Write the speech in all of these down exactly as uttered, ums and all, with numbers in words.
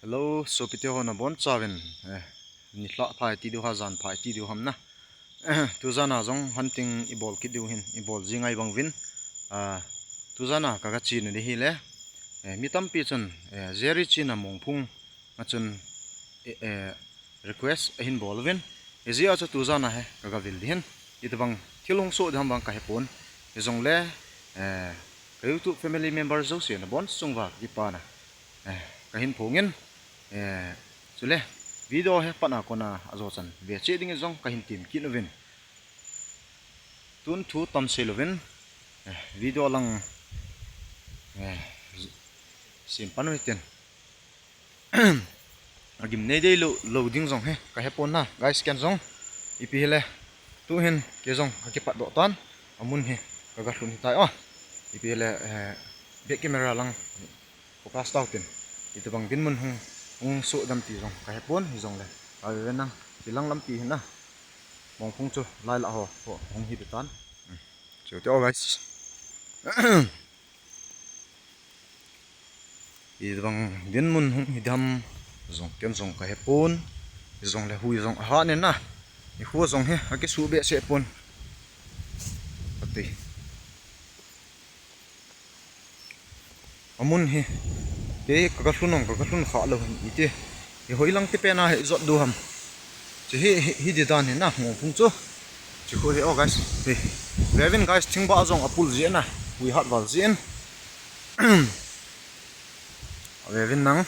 Hello, sopite ho nabonchauvin, eh, nilhah pha iti diu ham, jan pha iti diu ham na. Tujana jong hunting ibol kit diu ahin, ibol jing ngai bang uvin. Ah, tujana kaga chena ding ahile, eh, mi tampi chun, eh, Jerry China Mongphung a chun, eh, eh, request ahin bol uvin. Hijeh a chu tujana hi kaga vil ding ahin. Itobang thil hung soh ding ham vang kahepon. Hijongle, eh, ka YouTube family member jouse nabonchauva kipana, eh, kahin phongin, eh, chule video hi apatna kona ajochan vecheh dingin jong kahin temkit uvin. Tun thu tam seilouvin, eh, video lang, eh, sem pan u hitin. Agim nei deilou, lou ding jong hi kahepon na, guys, ken jong. Ipi hile, tuhin kei jong kakipatdoh tan, amun hi kaga lhun hitai o. Ipi hile, eh, back camera lang focus tau tin. Itobang dinmun hung, hung soh dem ti jong kahepon, hijongle. Aven nang, hilang lampi hi na. Mongphung chu lailah ho, ho, hung hi tan. Chute o, guys. Itobang dinmun hung hi dem jong ken jong kahepon. Hijongle hui jong ahat in na. Ikhu jong hi akisuh behseh pon. Ati. Amun hi, kei kaga lhun ong, kaga lhun khah lou hin iti. Hi hoilang tipena hi jot diu ham. Chu hi, hi, hi di dan hi na, Mongphung chu. Chu khu hi o, guys. Hi. Veuvin, guys, thingbah jong apul jeh na. Hui hat val jeh in. Veuvin nang.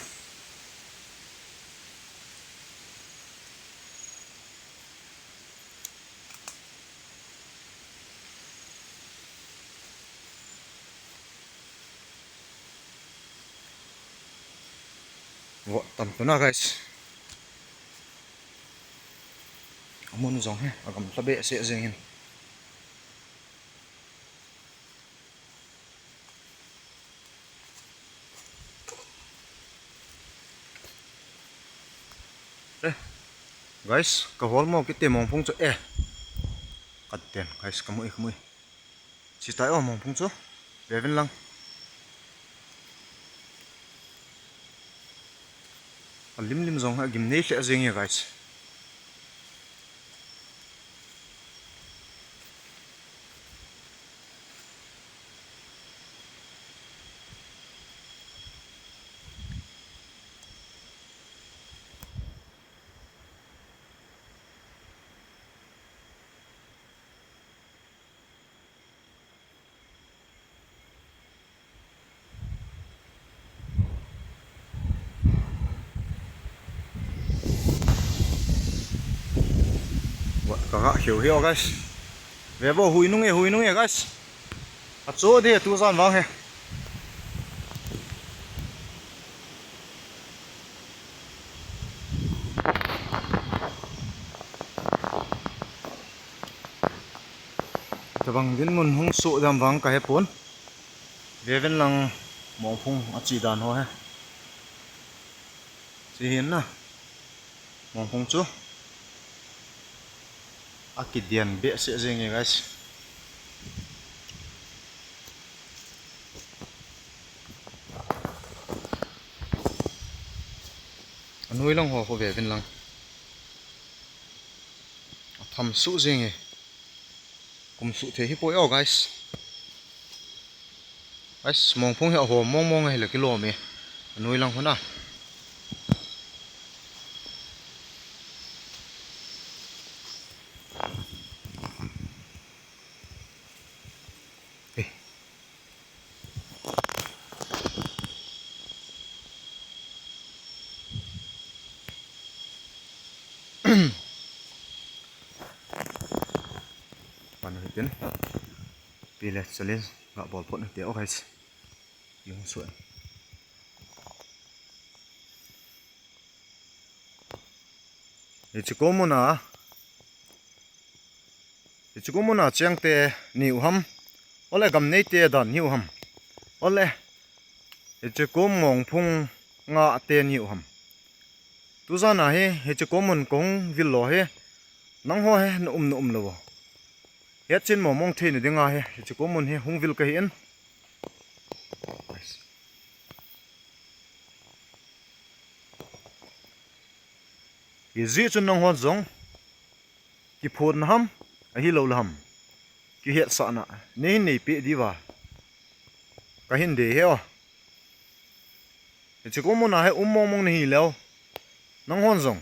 Vo tam tuna, guys. Amun jong hi agamla behseh jeng in. Eh, guys, kahol mo kiti Mongphung chu, eh. Katen, guys, kamui, kamui. Sitai o Mongphung chu. Veuvin lang. Alim lim jong hi agim nei lheh jeng e, guys. Vo, kaga kheu hi o, guys. Ve vo, hui nung e, hui nung e, guys. Acho de, tujan vang hi. Tobang dinmun hung soh dem vang kahepon. Veuvin lang Mongphung achi dan ho hi. Chu hin na. Mongphung chu. Akidian behseh jeng e, guys. Anoi lang ho khu veuvin lang. Atham suh jeng e. Kum suh thei hipoi o, guys. Guys, Mongphung hi ahom mong mong ahile kilom e. Anoi lang khu na. Eh. Pan hitin. Pile challenge ga bol phot hite o, guys. Yung suan. Hiche kom muna, hiche kom muna chengte niu ham, ole gamneite dan niu ham, ole hiche kom Mongphung ngahte niu ham. Tujana hi, hiche kom mun kahung vil lou hi, nangho hi na um na um lou. Hetchen mong mong theina dinga hi, hiche kom mun hi hung vil kahi in. Nice. Hijeh chun nanghon jong kiphonna ham, ahilou le ham, kihetsahna neihin neipeh diuva kahin dei e o. Hiche kom muna hi um mong mong nahi leu, nanghon jong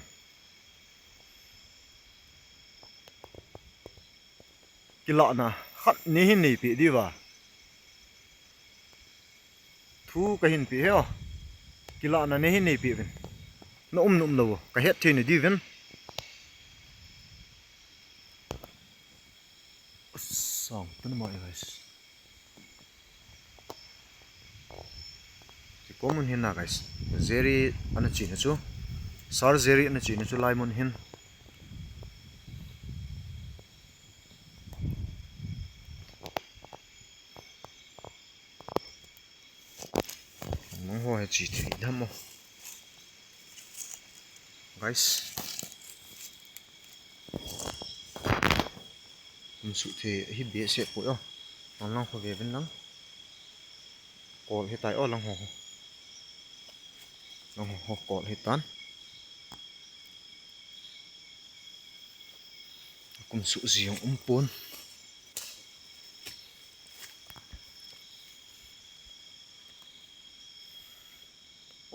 kilahna khat neihin neipeh diuva thu kahin pe e o. Kilahna neihin neipeh uvin, na um na um lou u kahet thei na diuvin. Sang tun ma e, guys. Hiche kom mun hin na, guys, Jerry ana chena chu, Sir Jerry ana chena chu, lai mun hin. Nangho hi che thei dem o, guys. Kum suh thei hi behseh poi o. Nang, nangho ve uvin lang. Kol hitai o, langho. Langho kol hitan. Kum suh jong um pon.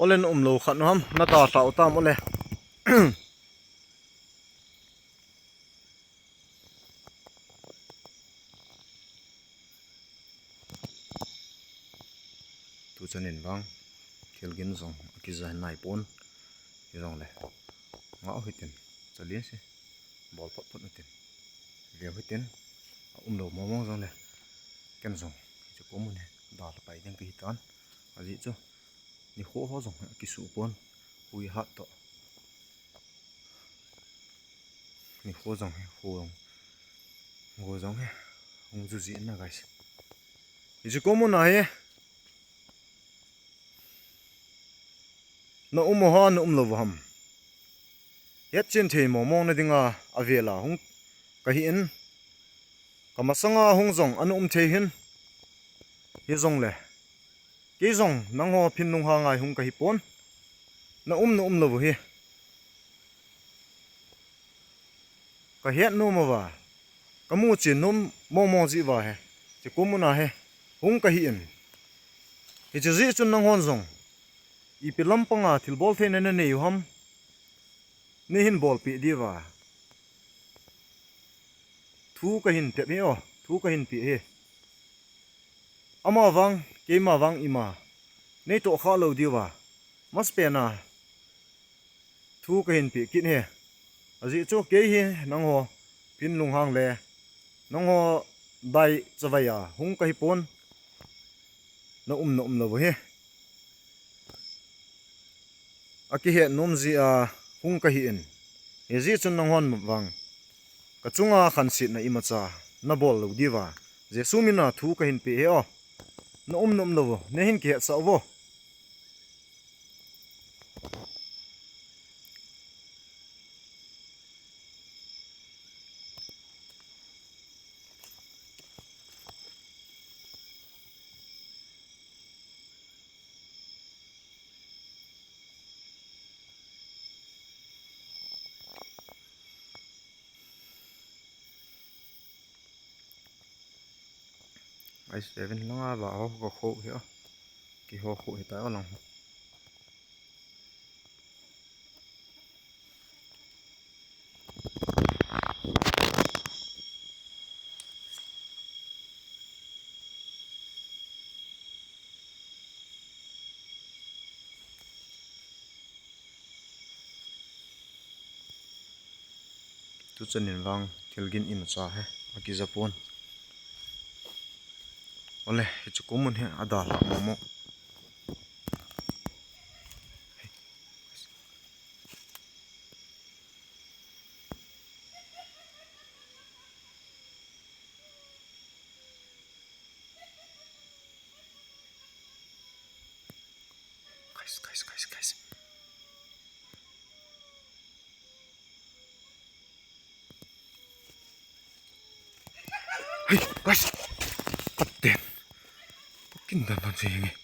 Ole, na um lou khat nu ham, na dalhah u tam ole. Tuchan in vang thil gin jong akija nai pon. Hijongle ngah u hitin, chalin se, bol phot phot u hitin, ve u hitin, a um lou mong mong jongle ken jong hiche kom mun hi dalha pai ding kahi tan. Ajeh chu nikho ho jong akisuh pon, hui hat toh. Nikho jong hi, ho jong, ho jong hi hung ju ji na, guys. Hiche kom muna hi na um u ham, na um lou u ham, hetchen thei mong mong na dinga avela hung kahi in, ka masanga hung jong ana um thei hin. Hijongle kei jong nangho phin lunghang a hung kahi pon. Na um na um lou u hi kahet nom uva, kamu chen nom mong mong jeh uva hi, hiche kom muna hi hung kahi in. Hiche jeh chun nanghon jong ipi lampanga thilbol theina nanei u ham, neihin bolpeh diuva thu kahin tep e o, thu kahin pe e. Ama vang, keima vang ima neitoh khah lou diuva masapen a thu kahin pe kit e. Ajeh chu kei hi nangho phin lunghang le nangho dai chavai a hung kahi pon. Na um na um lou u hi akihet nom jeh a hung kahi in. Hijeh chun nanghon vang kachunga khansetna imacha nabol lou diuva Jesu mina thu kahin pe e o. Na um na um lou u neihin kihetsah uvo. Ai, seven langa va ho ka kho hi a. Kiho kho hitai o lang. Tuchan in vang thil gin imacha hi akija pon. Ole, hiche kom mun hi adalha mong mong. Guys, guys, guys, guys. Hey, guys. Kapten. Kakin dan dan sa yang eh.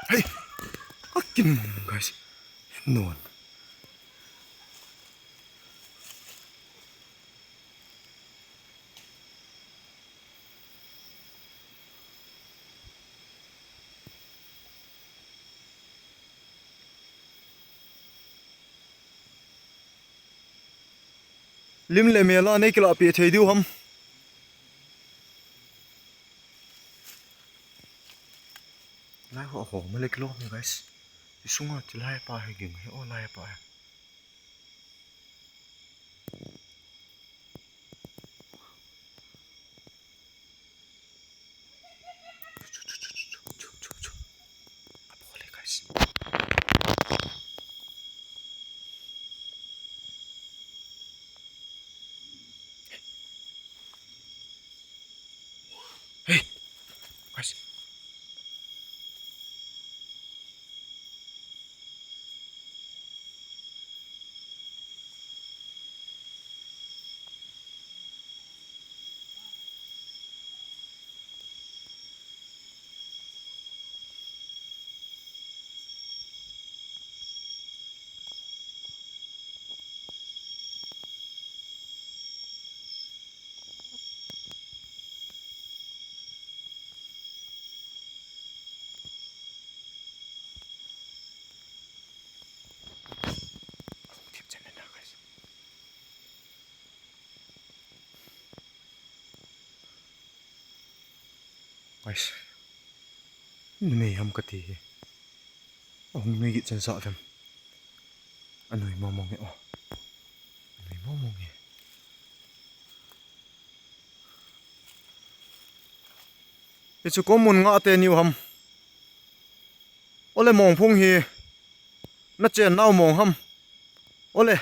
Hey, akin guys. Non. Lim le mel a nei kilahpeh thei diu ham. Lai ho ho ma le kilom guys. Isunga ti lai pa hi ging hi o lai pa hi. Hey, guys. Guys, numei ham kati hi. Ahung nui gih chan sa lem. Anui mong mong e o. Anui mong mong e. Hichu komun nga te niu ham. Ole mong phung hi. Na chen nau mong ham. Ole.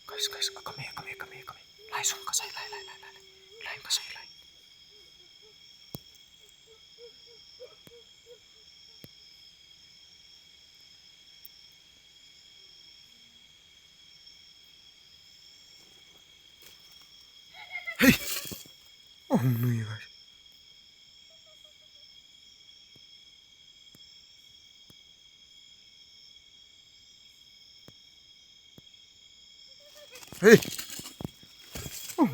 Guys, guys, a, come here, come here, come here, come here. Lai sung kasai, lai, lai, lai, lai, lai. Lai kasai, lai. Hey! Oh, no, you guys. Hey! Oh.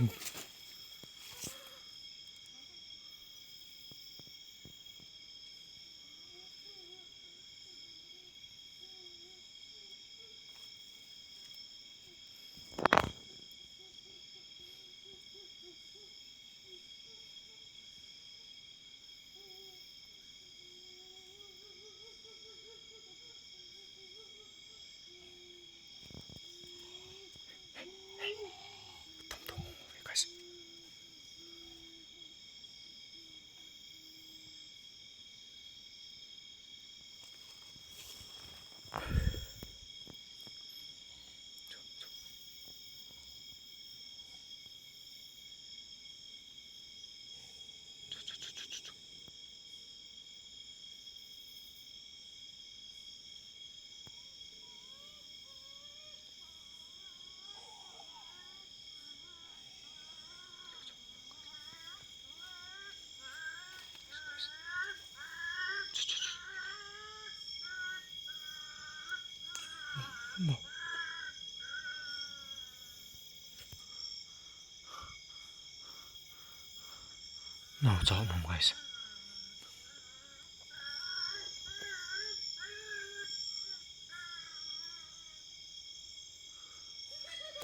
Nao chao mong guys.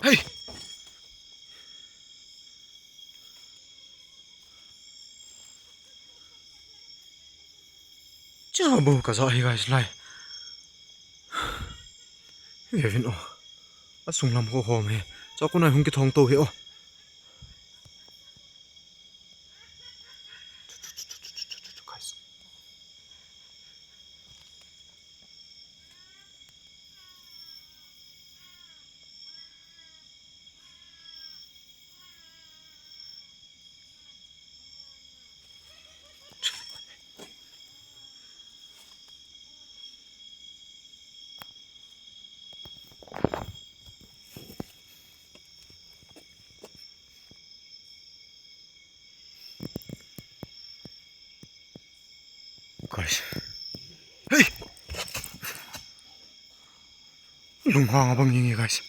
Hey! Cha bo ka za hi guys lai. Ve vin o. A sunglam ho hom he. Cha ko nai hung kithong to he o. Hey! Lunghang abang nge guys.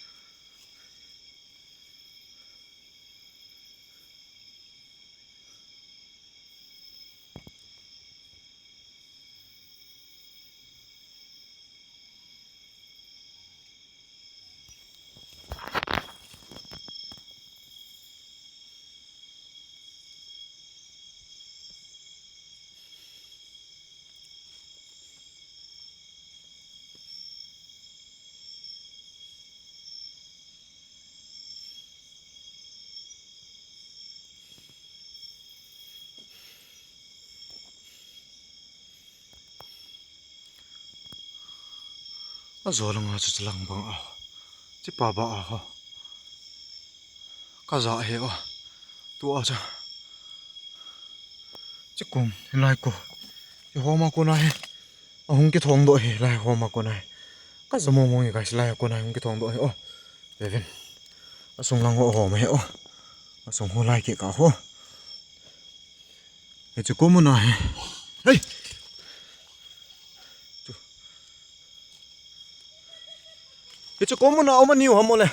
Ajo langa chu chalang bang a. Chipa ba a ho. Kaja he o. Tu a cha. Chikum, hilai ko. Chi homa kona he. Ahung kithong doh he, lai homa kona he. Kaja mo mo nge guys, lai kona hung kithong doh he o. Vevin. Asung lang ho homa he o. Asung ho lai ke ka ho. Hichu ko muna he. Hey! Chu. Hichu ko muna uma niu ham ole.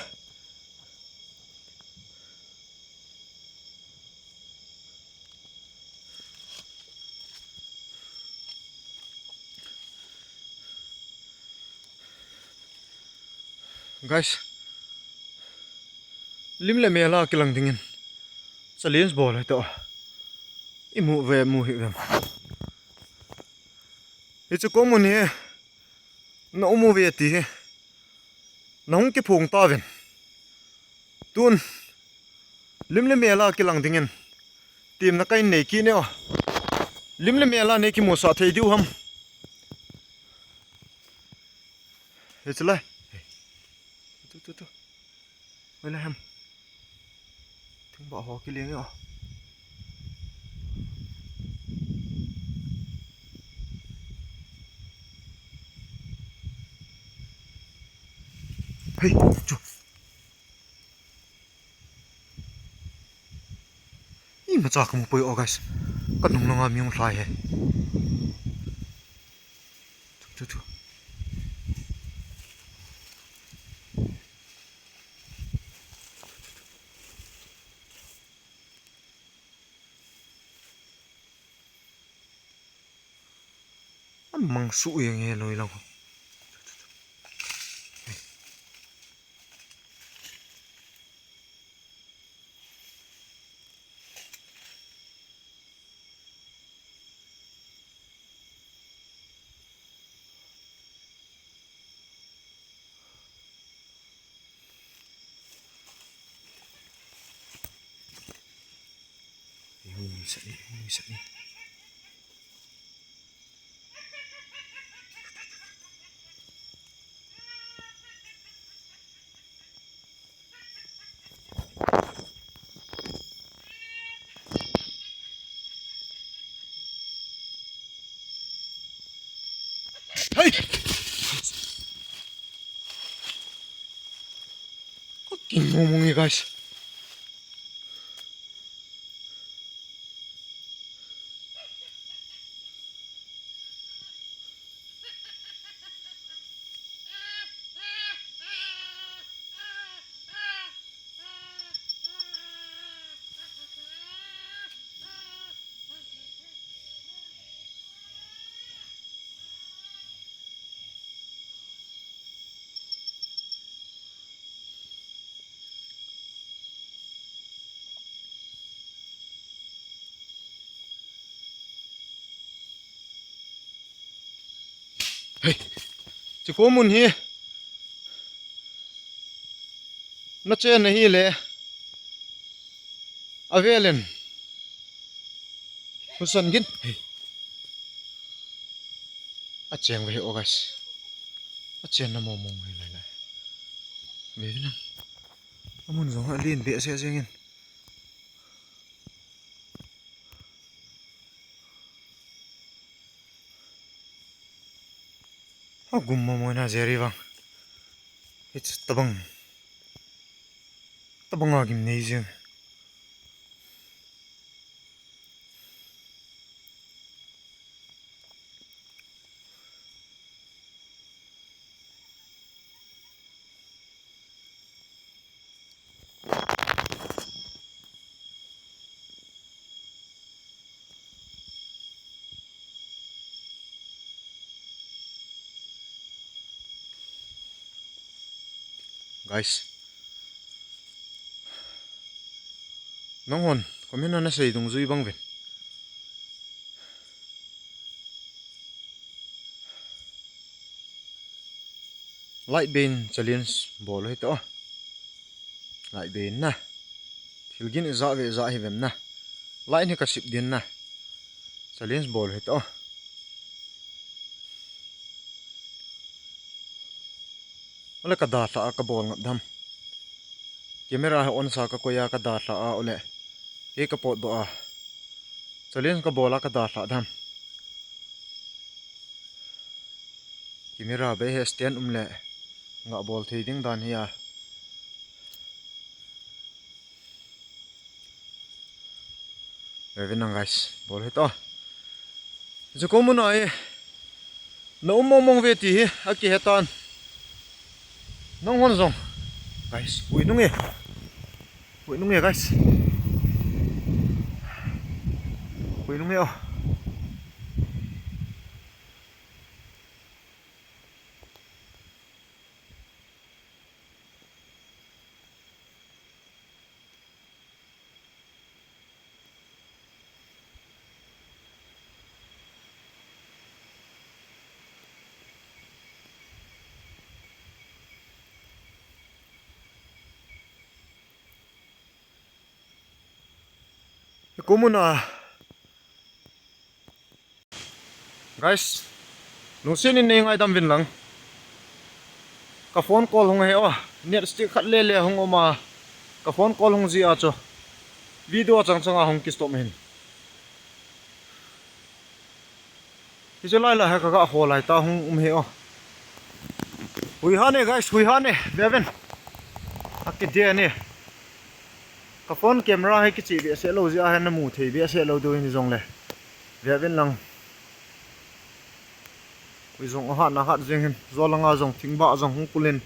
Guys, lim le mel a kilang dingin challenge bol hite o. Imu ve, mu hih ve. Hichu ko mun hi na um uve ti hi na hung kiphong tauvin. Tun lim le mel a kilang dingin temna kahin nei kit e o. Lim le mel a nei kimusah thei diu ham. Hichu lai. Tu, tu, tu. Hoilai ham. Thingbah ho kileng e o. Hei, chu. Imacha kamu poi o guys. Kanung langa mi hung lhai he. Chu, chu, chu. Amang suh jeng e noi lang. Ui, sat ni, ui, sat ni. Hey! Fucking ngomong ya, guys. Hei, chiko mun hi na chen na hi le, avelin husan gin. Hei. A cheng ve hi August. A chen na mo mong hi lai lai. Ve na. Amun jong a lin be se jeng in. Agum mo mo na jeri vang. It's tabang. Tabang agim nei jeng. Guys, nanghon comment a nasei dungjui bang uvin. Light bein challenge bol u hite o. Light bein na. Thil gin ijat ve ijat hi vem na. Light hi kasip din na. Challenge bol u hite o. Ole ka dalha a kabol ngap dam. Camera hi on sa kakoi a ka dalha a ole. Kei kapotdoh a. Challenge kabol a ka dalha dam. Camera bei hi stand um le. Nga bol thei ding dan hi a. Ve vin lang guys, bol u hite o. Hiche kom mun a hi na um mong mong uve ti hi akihe tan. Nanghon jong. Guys, pui nunge. Pui nunge guys. Pui nunge o. Kom mun a. Guys, lungset in nei ngaidam vin lang. Ka phone call hung ahi o. Net stick khat lele hung um a. Ka phone call hung ji a chu. Video chang chang a hung kistop hin. Hichu lai lai hi kaga kho lai ta hung um ahi o. Hui ha ne guys, hui ha ne. Ve vin. Akide ne. Ka phone camera hi kichih behseh lou jeh a hin namu thei behseh lou diu hin jongle. Ve vin lang. Hui jong ahat na hat jing hin. Jol langa jong thingbah jong hung pul in.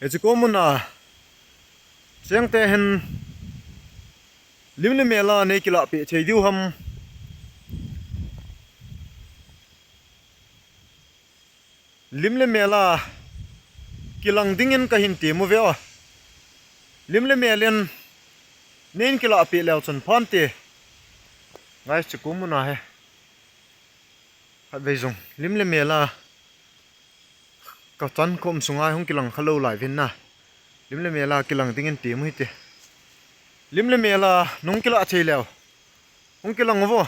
Hiche kom mun a. Chengte hin lim le mel a nei kilah peh thei diu ham. Lim le mel a kilang dingin kahin tem uve o. Lim le mel in neihin kilah peh leu chun phante. Guys, hiche kom mun a hi. Khatvei jong lim le mel a ka chan kom sunga hung kilang kha lou lai vin na. Lim le mel a kilang dingin tem u hite. Lim le mel a nung kilah thei leu. Hung kilang uvo.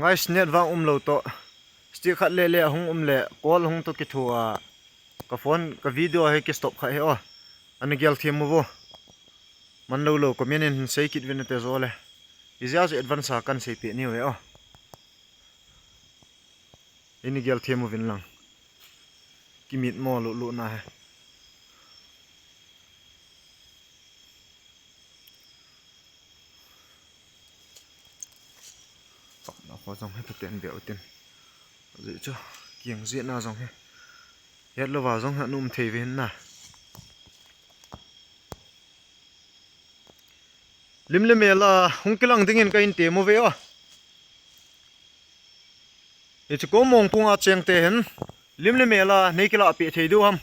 Guys, net vang um lou toh. Stick khat lele ahung um le, call hung toh kitho a. Ka phone, ka video hi kistop kha hi o. Ana gel them uvo. Man lou lou, comment in hin sei kit uvin nate jo le. Ijeh a chu advance a kan sei peh niu ve o. Ini gel them uvin lang. Kimit mo lou lou na hi. Pakna kho jong hi paten ve utin. Ajeh chu kiang jeh na jong hi. Het louva jong hi anom thei ve hin na. Lim le mel a hung kilang dingin kahin tem uve o. Hiche kom mongpung a chengte hin lim le mel a nei kilah peh thei diu ham.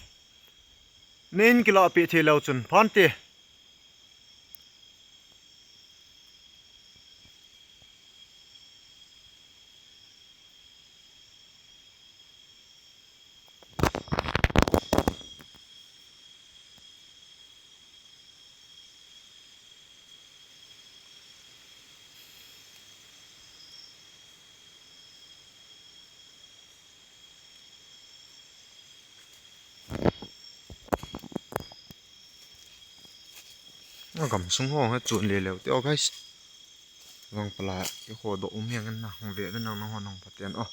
Neihin kilah peh thei leu chun phante. Agam sung ho hi chun le leu te o guys. Vang pala i kho doh um hiang in na hung ve ve nang nang ho nang paten o.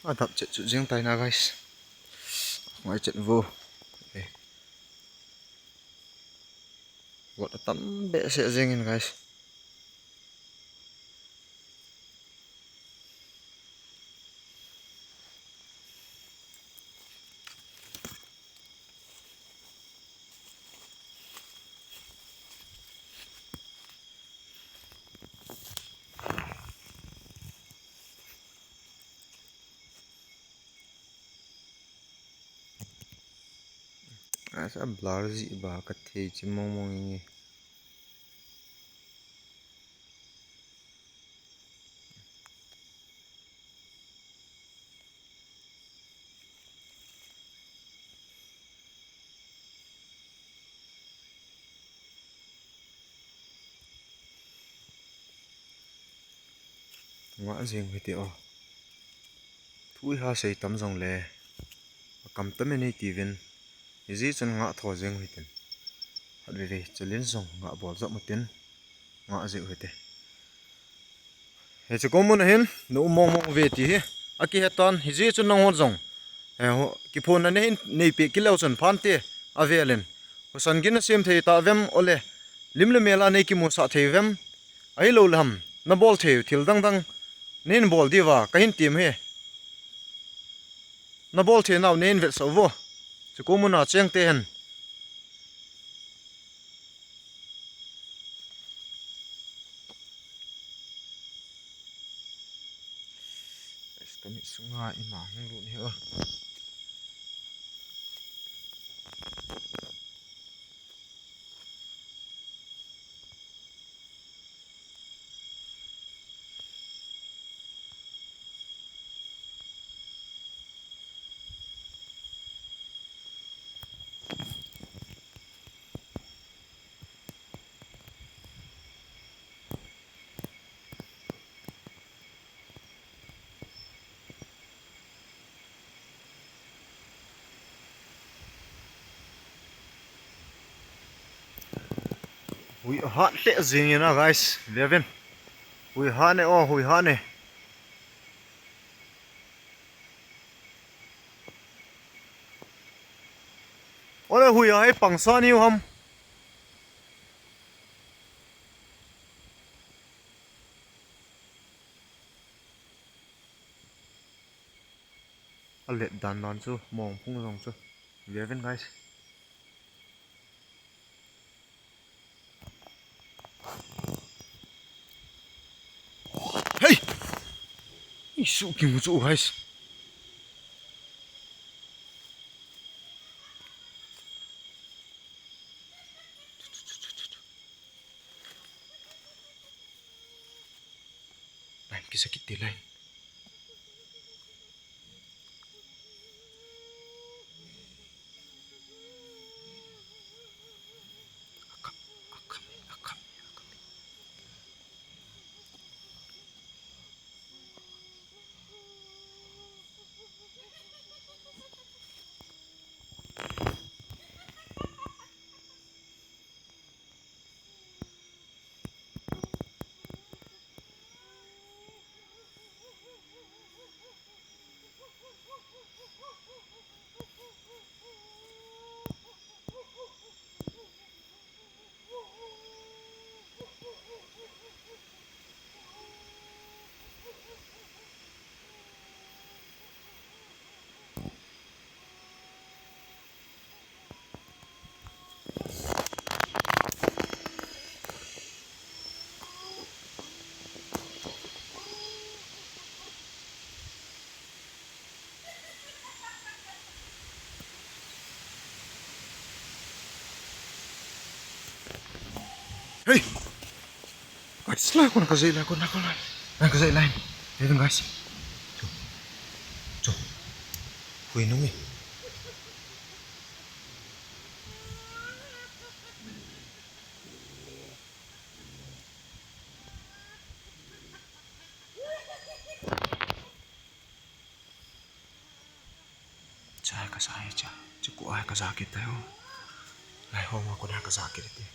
Adap chet chu jing tai na, guys. Ngai chet vo. Eh. Got atam behseh jing in, guys. Asa blur ji ba ka thei chi mong mong inge. Ngah jeng hite o. Thu iha sei tam jongle, akam tam e nei tiuvin. Hijeh chun ngah tho jeng hitin. Hat veve, chalin jong ngah bol jop utin. Ngah jeh u hite. Hiche kou mun a hin, na um mong mong uve ti hi akihe tan, hijeh chun nangho jong, eh, ho, kiphonna nahin neipeh kit leu chun phante, avelin. Husan gin nasem thei tauvem, ole, lim le mel a nei kimusah thei uvem, ahilou le ham, nabol thei u thil dang dang, nahin bol diuva, kahin tem e. Nabol thei nau nahin vetsah uvo. Hiche kou mun a cheng te hen. Ka mit sunga ima hung lut hi o. Hui ahat lheh jing in a, guys. Ve uvin. Hui ahat e o, hui ahat e. Ole, hui a hi pangsa niu ham. Alet dan dan chu, mong phung jong chu. Ve uvin, guys. Hey! Isu kimu chu, guys. Line kisa kit te, line. Akam, akam, akam, akam. Hey! Guys, lai kon ka jai lai kon, lai kon lai. Lai ka jai lai. Hey, guys. Chu. Chu. Hui nung e. Cha ka sa hi cha. Chu ko ai ka ja kit tai ho. Lai ho ma ko na ka ja kit te.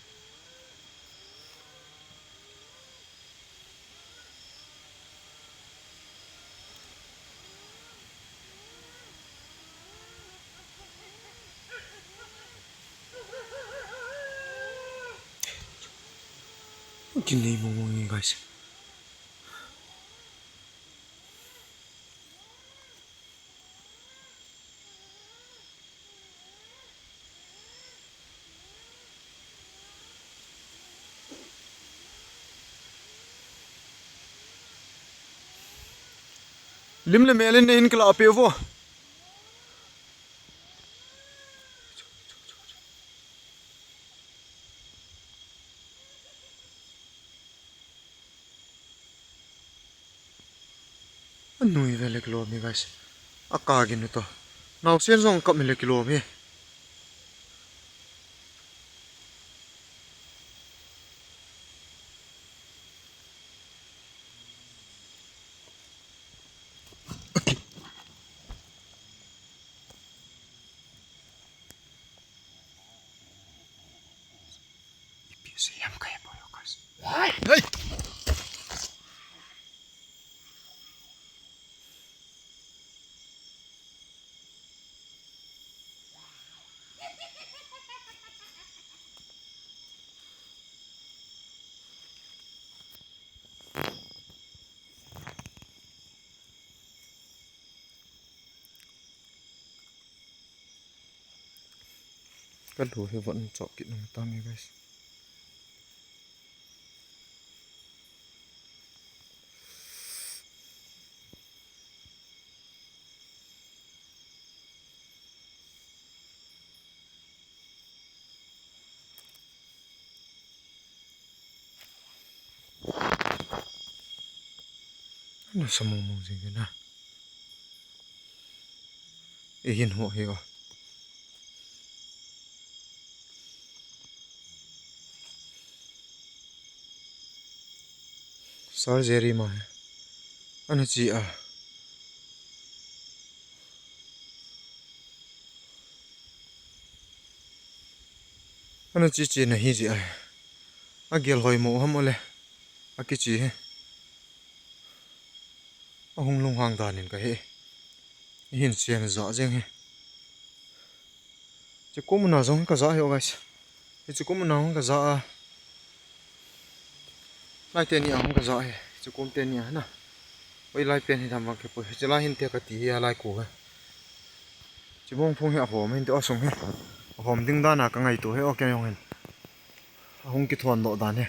Kinei mong mong e, guys. Lim le mel in nahin kilah peh uvo. Anui ve le kilom hi, guys. Aka gin u to. Naosen jong kap mi le kilom hi. Ipi se yam kai boy, guys. Hey! Ka lu hi von chop kit nung tam e, guys. Nasa mong mong jing na. Eihin ho hi o. Surgery ma hi. Ana chi a. Ana chi chi na hi ji a. Agel hoi mo ham ole. Akichi hi. Ahung lunghang dan in kahe. Hin sian ja jeng hi. Hiche kom muna jong kaja hi o, guys. Hiche kom muna jong kaja a. Lai teni a jong kaja hi. Hiche kom teni a na. Oi, lai pen hi tham vang kipui. Hiche lai hin te kati hi a lai ko hi. Hiche mong phung hi ahom hin te asung hi. Ahom ding dan a kangaito hi o, kei jong hin. Ahung kithon doh dan hi.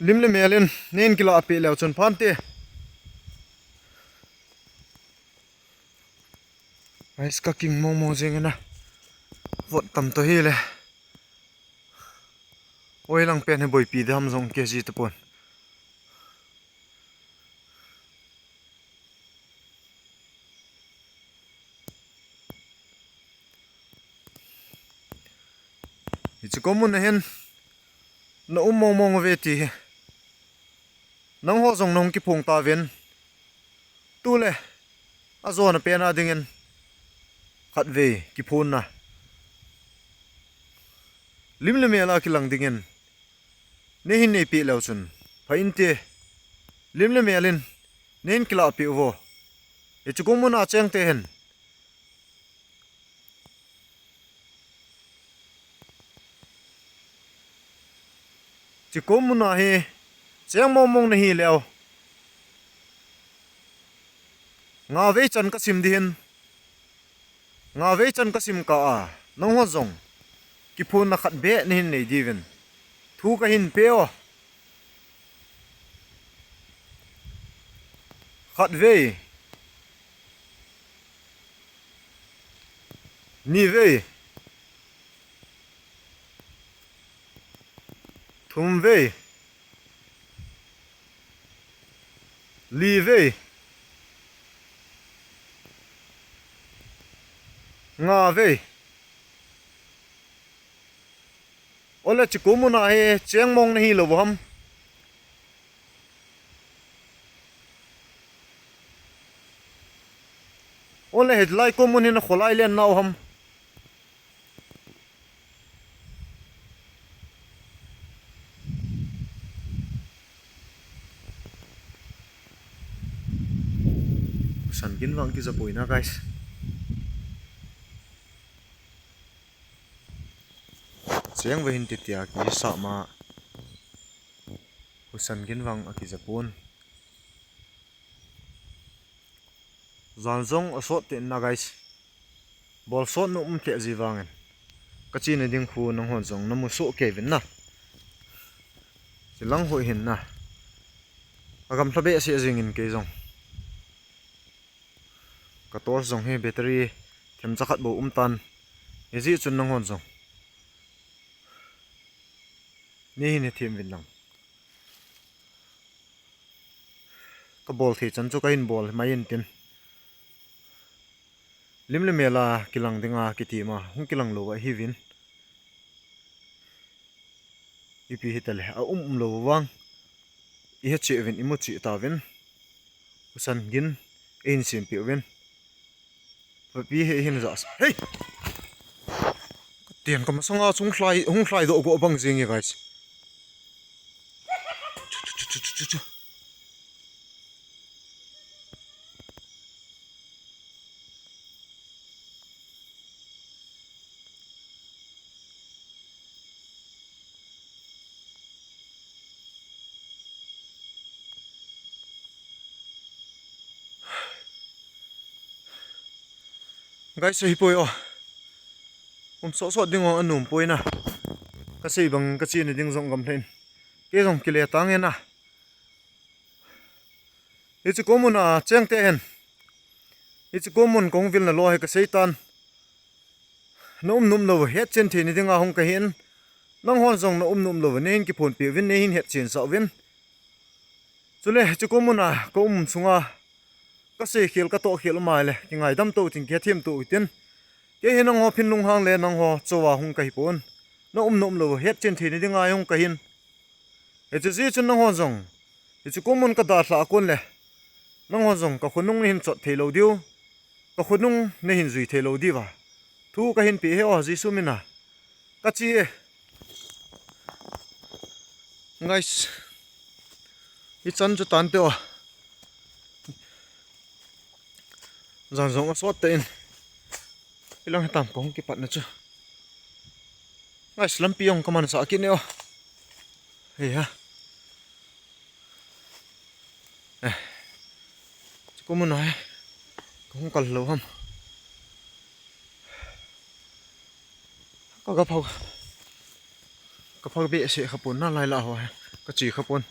Lim le mel in, nahin kilah peh leu chun phante. Guys, ka king mong mong jeng e na. Vot tam to hi le. Oi, lang pen hi boipi dam jong kei ji tapon. Hiche kom muna hin na um mong mong uve ti hi. Nangho jong nahung kiphong tauvin. Tule, ajona pen a dingin khatvei kiphonna. Lim le mel a kilang dingin. Nahin nei peh leu chun. Pha inte. Lim le mel in. Nahin kilah peh uvo. Hiche kom muna cheng te hin. Hiche kom muna hi. Cheng mong mong nahi leu. Nga vei chan kasim ding hin. Nga vei chan kasim kah a, nangho jong kiphonna khat beh nahin nei diuvin thu kahin pe o. Khatvei, nivei, thumvei, livei, ngavei. Ole, hiche kom muna hi cheng mong nahi lou ham? Ole, hilai kom mun hi na kholai len nau ham? San gin vang kija boina, guys. Cheng ve hin titia kisah ma. Husan gin vang akija pon. Jan jong asot te na, guys. Bol sot nu um keh ji vangin. Ka chena ding khu nanghon jong namu soh kei vin na. Chilang hoi hin na. Agam lha behseh jingin kei jong. Ka torch jong hi battery themcha khat bou um tan. Hijeh chun nanghon jong neihin hethem vin lang. Ka bol thei chan chu kahin bol mai intin. Lim le mel a kilang dinga kitim a hung kilang lou ahi vin. Ipi hitale, aum um lou vang. Ihe cheh vin, imu cheh ta vin. Husan gin, eihin sempeh vin. Papi he hin ja. Hei! Ka tian ka masanga chung hlai, hung hlai doh go bang jing e, guys. Chu, chu, chu, chu, chu, chu. Guys, ahipoi o. Um sot sot ding o, anom poi na. Kasei bang ka chena ding jong gam lha in. Kei jong kile tang e na. Hiche ko mun a cheng te hen. Hiche ko mun kong vil na lou hi kasei tan. Na um nom lou, hetchen thei na dinga hung kahin. Nanghon jong na um nom lou, neihin kiphonpeh uvin, neihin hetchen sah uvin. Chule, hiche ko mun a, ka um sunga, kasei khel, ka toh khel um a le, kingaidam to tin, kihethem to tin. Kei hi nangho phin lunghang le, nangho chouva hung kahi pon. Na um nom lou, hetchen thei na dinga hung kahin. Hiche jeh chun nanghon jong, hiche ko mun ka dalhah a kon le, nanghon jong ka khonung neihin chot thei lou diu, ka khonung neihin jui thei lou diuva thu kahin pe e o, Jesu mina. Ka che e. Guys, hichan chu tan te o. Jan jong asot te in. Ilang hitam kong kipatna chu. Guys, lampi jong ka mansah kit ne o. Hei ha. Eh. Chu ko mun a hi. Ka hung kal lou ham. Ka, ka phak. Ka phak behseh kha pon na lai la ho hi. Ka che kha pon.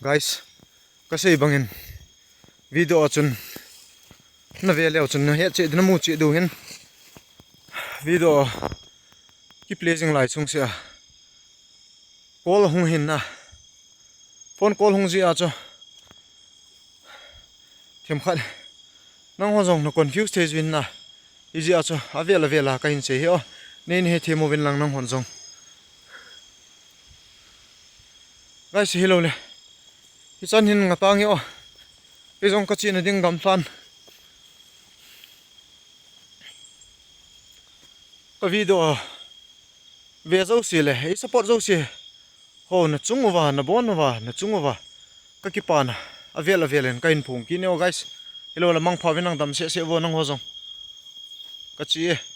Guys, kasei bangin video a chun na ve leu chun na hetcheh diu, na mucheh diu hin video kiplay jing lai chung sea call hung hin na. Phone call hung jia chu themkhat nangho jong na confuse thei jin na. Hijeh a chu avel avel a kahin sei hi o. Neihin hethem uvin lang nanghon jong. Guys, hilou le. Hichan hin nga tang e o. Kei jong ka chena ding gamlhan. Ka video ve jouse le, ei support jouse ho na chung uva, na bon uva, na chung uva ka kipana avel avel in kahin phong kit e o guys. Hilou le mangpha uvin nang dam seh seh uvo nangho jong. Ka che e.